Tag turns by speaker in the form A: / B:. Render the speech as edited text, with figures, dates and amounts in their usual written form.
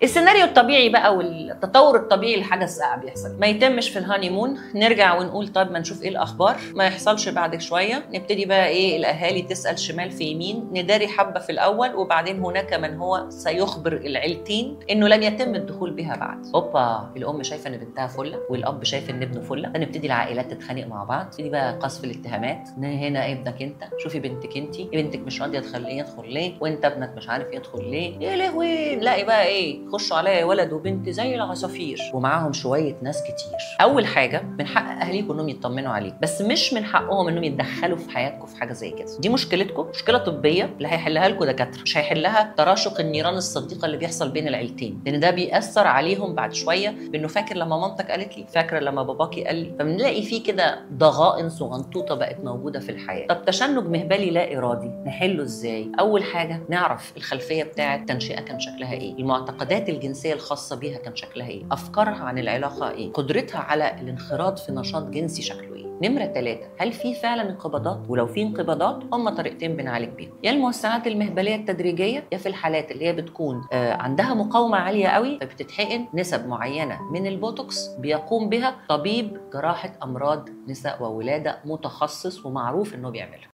A: السيناريو الطبيعي بقى والتطور الطبيعي لحاجة الساقعه بيحصل، ما يتمش في ال honeymoon، نرجع ونقول طب ما نشوف ايه الاخبار، ما يحصلش بعد شوية، نبتدي بقى ايه الاهالي تسال شمال في يمين، نداري حبه في الاول، وبعدين هناك من هو سيخبر العيلتين انه لم يتم الدخول بها بعد. اوبا، الام شايفه ان بنتها فله والاب شايف ان ابنه فله، فنبتدي العائلات تتخانق مع بعض، نبتدي بقى قصف الاتهامات، هنا ابنك انت، شوفي بنتك انت، بنتك مش راضية تخليه يدخل ليه، وانت ابنك مش عارف يدخل ليه، يا لهوي. نلاقي بقى ايه، خشوا عليا ولد وبنت زي العصافير ومعاهم شوية ناس كتير. اول حاجة من حق اهاليكم انهم يطمنوا عليك، بس مش من حقهم انهم يتدخلوا في حياتكم في حاجة زي كده. دي مشكلتكم، مشكلة طبية اللي هيحلها لكم دكاترة، مش هيحلها تراشق النيران الصديقة اللي بيحصل بين العيلتين، لان ده بيأثر عليهم بعد شوية بانه فاكر لما مامتك قالت لي، فاكره لما باباكي قال لي، فبنلاقي فيه كده ضغائن صغنطوطه بقت موجودة في الحياة. طب تشنج مهبلي لا ارادي نحله ازاي؟ اول حاجة نعرف الخلفية بتاعه التنشئه كان شكلها ايه، المعتقدات الجنسية الخاصة بيها كان شكلها ايه، افكارها عن العلاقة ايه، قدرتها على الانخراط في نشاط جنسي شكله ايه. نمرة 3، هل في فعلا انقباضات؟ ولو في انقباضات هم طريقتين بنعالج بيهم، يا الموسعات المهبليه التدريجيه، يا في الحالات اللي هي بتكون عندها مقاومة عالية قوي فبتتحقن نسب معينة من البوتوكس بيقوم بها طبيب جراحه امراض نساء وولاده متخصص ومعروف انه بيعملها.